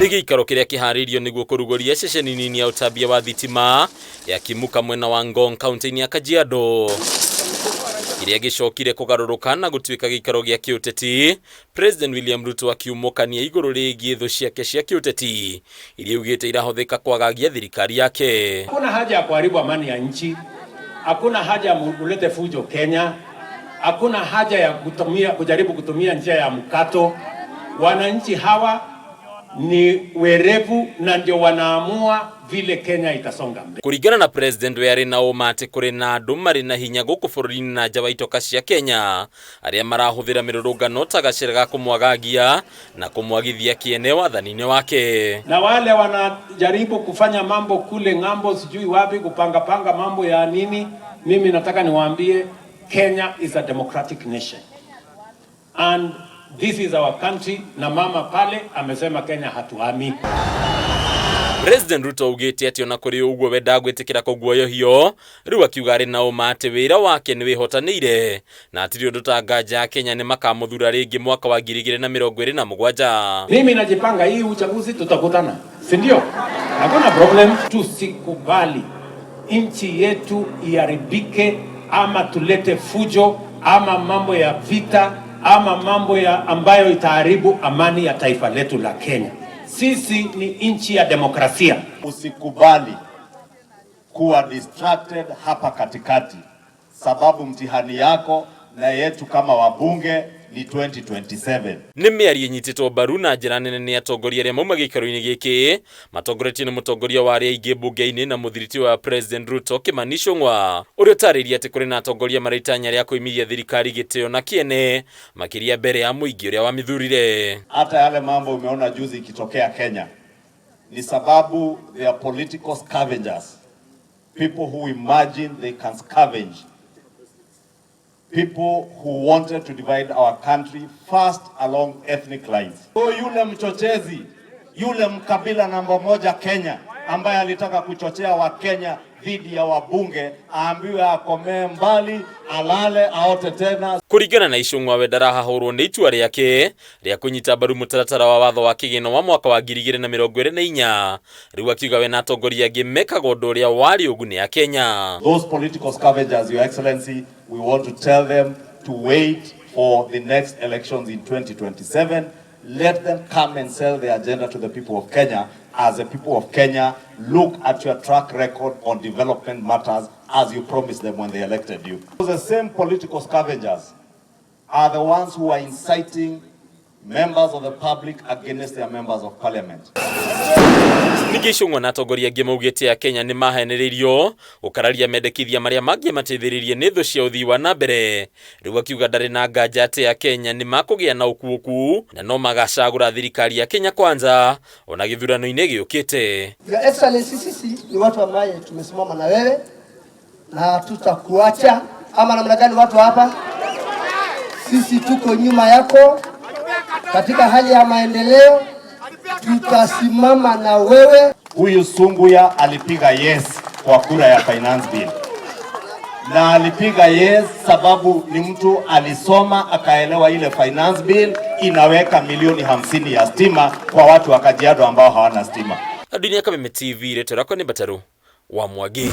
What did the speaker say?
Nĩ gĩikaro kĩrĩa kĩharĩirio nĩguo kũrugũria ceceni nini ya ũtambia wa thitima ya Kimuka mwena wa Ngong kaunti-inĩ ya Kajiado, kĩrĩa gĩcokire kũgarũrũka na gũtuĩka gĩikaro gĩa kĩũteti. President William Ruto akiumũkania igũrũ rĩgiĩ thũ ciake cia kĩũteti iria augĩte irahũthĩka kwagagia thirikari yake. Hakuna haja ya kuharibu amani ya nchi, hakuna haja ya mulete fujo Kenya, hakuna haja ya kujaribu kutumia njia ya mkato. Wananchi hawa ni werevu na ndio wanaamua vile Kenya itasonga mbele. Kũringana na President, we arĩ na ũma atĩ kũrĩ na andũ marĩ na hinya gũkũ bũrũri-inĩ na nja wa itoka cia Kenya arĩa marahũthĩra mĩrũrũngano ta gacĩra ga kũmwagagia na kũmwagithia kĩene wathani-inĩ wake. Na wale wanajaribu kufanya mambo kule ng'ambo, sijui wapi, kupanga panga mambo ya nini, mimi nataka niwaambie, Kenya is a democratic nation and this is our country, na mama pale amesema Kenya hatuhami. President Ruto augĩte atĩ ona kũrĩ ũguo we ndagwĩtĩkĩra kũguoyohio. Rĩu akiuga arĩ na ũma atĩ wĩra wake nĩ wĩhotanĩire na hatirĩ ũndũ ta nganja Kenya nĩ makamũthura rĩngĩ mwaka wa 2027. Mimi najipanga, hii uchaguzi tutakutana, si ndio? Hakuna problem. Tusikubali nchi yetu iharibike ama tulete fujo ama mambo ya vita ama mambo ya ambayo itaharibu amani ya taifa letu la Kenya. Sisi ni nchi ya demokrasia. Usikubali kuwa distracted hapa katikati, sababu mtihani yako na yetu kama wabunge ni 2027. Nĩ mĩario ĩnyitĩtwo mbaru na njĩra nene nĩ atongoria arĩa mauma gĩikaro-inĩ gĩkĩ, matongoretio nĩ mũtongoria wa arĩa aingĩ mbunge-inĩ na mũthiriti wa President Ruto, Kimani Ichung'wa, ũrĩa ũtarĩirie atĩ kũrĩ na atongoria marĩ itanya rĩa kũimithia thirikari gĩtĩo na kĩene makĩria mbere ya mũingĩ ũrĩa wamĩthurire. Hata yale mambo umeona juzi ikitokea Kenya ni sababu they are political scavengers, people who imagine they can scavenge, people who wanted to divide our country first along ethnic lines. So yule mchochezi, yule mkabila namba moja Kenya ambaye alitaka kuchochea Wakenya dhidi ya wabunge aambiwe akomee mbali, alale, aote tena. Kũringana na Ichung'wa, we ndarahahũrwo nĩ itua rĩake rĩa kũnyita mbaru mũtaratara wa watho wa kĩgĩna wa mwaka wa 2024. Rĩu akiuga we na atongoria angĩ mekaga ũndũ ũrĩa warĩ ũguni a Kenya. Those political scavengers, Your Excellency, we want to tell them to wait for the next elections in 2027. Let them come and sell their agenda to the people of Kenya. As the people of Kenya, look at your track record on development matters as you promised them when they elected you. The same political scavengers are the ones who are inciting members of the public against their members of parliament. Ningĩ Ichung'wa na atongoria angĩ maugĩte a Kenya nĩ mahenereirio gũkararia mendekithia marĩa mangĩamateithĩrĩrie nĩ thũ cia ũthii wa na mbere. Rĩu akiuga ndarĩ na nganja atĩ a Kenya nĩ makũgĩa na ũkuũku na no magacagũra thirikari ya Kenya Kwanza ona gĩthurano-inĩ gĩũkĩte. Your Excellency, sisi ni watu ambaye tumesimama na wewe na hatutakuacha, ama namna gani watu hapa? Sisi tuko nyuma yako katika hali ya maendeleo, tutasimama na wewe. Huyu Sunguya alipiga yes kwa kura ya finance bill, na alipiga yes sababu ni mtu alisoma akaelewa ile finance bill inaweka milioni 50 ya stima kwa watu wa Kajiado ambao hawana stima. Dunia Kameme TV, rĩtwa rĩakwa nĩ Mbataru wa Mwangi.